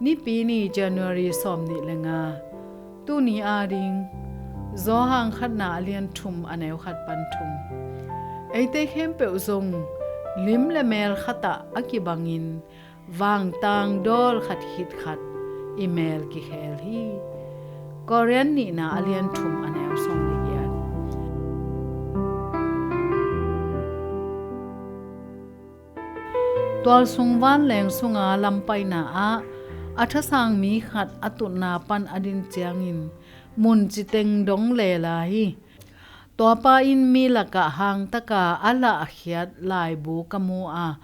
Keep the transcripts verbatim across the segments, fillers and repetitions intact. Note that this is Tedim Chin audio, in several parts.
Nipi ni, January sawmnih le nga. Tuni ading Johan khatna a lian thum a neu khat pan thum. Eite khempeuh zong lim le mel khatah a kibangin vangtang dawl khat khit khat i mel kikhel hi. Korin nihna a lian thum a neu sawmnih le giat. Tualsung vanleng sunga lampaina ah a thasang mi khat a tutna pan a din ciangin mun citeng dong lela hi. Tuapa in mi lakah hangtaka a lahkhiat laibu ka mu a,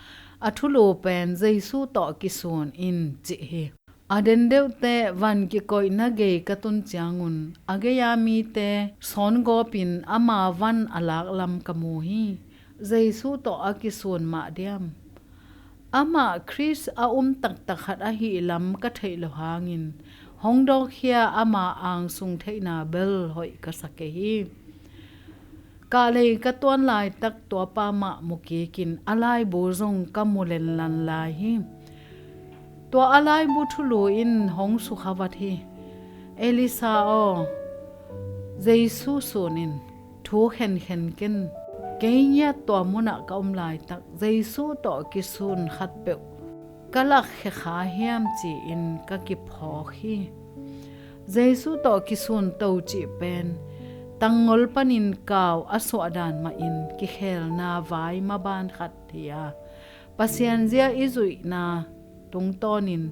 a thulu pen Jesu tawh kisun in cih hi. A den deuhteh van kikoihna gei ka tun ciangun a gei-a mite sawngawpin ama van a laklam ka mu hi. Jesu tawh a kisun mah diam? Amah Khrist a um taktak khat ahih lam ka theih loh hangin hong dawkkhia ama angsung theihna bel hoih ka sa kei hi. Kahlei ka tuan laitak tuapa mah mu kikin a laibu zong ka mu lenlan lai hi. Tua a laibu thulu in hong sukha vat hi. Elisa aw, Jesu sun in, thu khenkhen ken. Kei ngiat tua munah ka um laitak Jesu tawh kisun khatpeuh ka lakkhia kha hiam ci-in ka kiphawk hi. Jesu tawh kisun to cih pen tangngol panin kau a suahdan mahin kikhelna vai maban khat hi a, Pasian zia i zuihna tungtawnin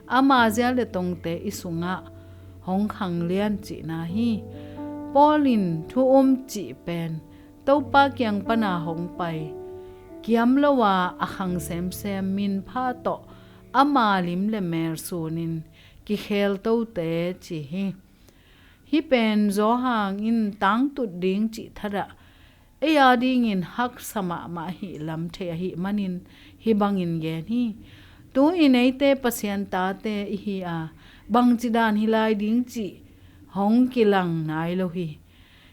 ama zia le tongte i sungah hong khanglian cihna hi. Paul in thu um cih pen Topa kiang pana hong pai, kiam lo a a khang semsem minpha tawh ama lim le mel sunin kikhel tote ci hi. Hih pen Johan in tangtut ding cih thadah ei adingin haksa mahmah ahih lam thei ahih manin hih bangin gen hi. Tu-in eite Pasian tate ihi a, bangci dan hi lai ding cih hong kilang nai lo hi.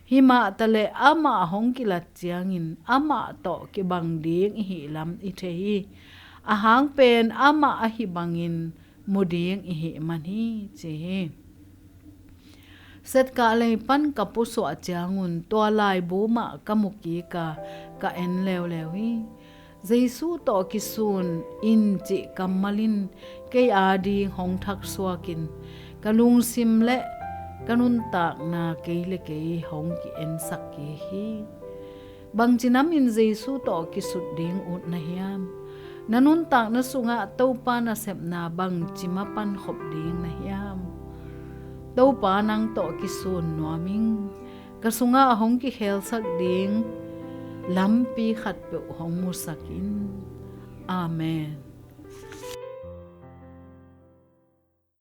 Himah taleh amah hong kilat ciangin amah tawh kibang ding ihih lam i thei hi. Ahang pen amah ahi bangin mu ding ihih man hi ci hi. Setkah lei pan ka pusuah ciangun tua laibu mah ka mu kik a, ka en leuleu hi. Jesu tawh kisun in cih kammal in kei ading hong thaksuakin ka lungsim le ka nuntakna kei le kei hong ki-ensak kik hi. Bangci namin Jesu tawh kisut ding ut na hiam? Na nuntakna sungah Topa nasepna bangci mapan khop ding na hiam? Topa nang tawh kisun nuam ing. Ka sungah hong kikhelsak ding lampi khatpeuh hong musak in. Amen.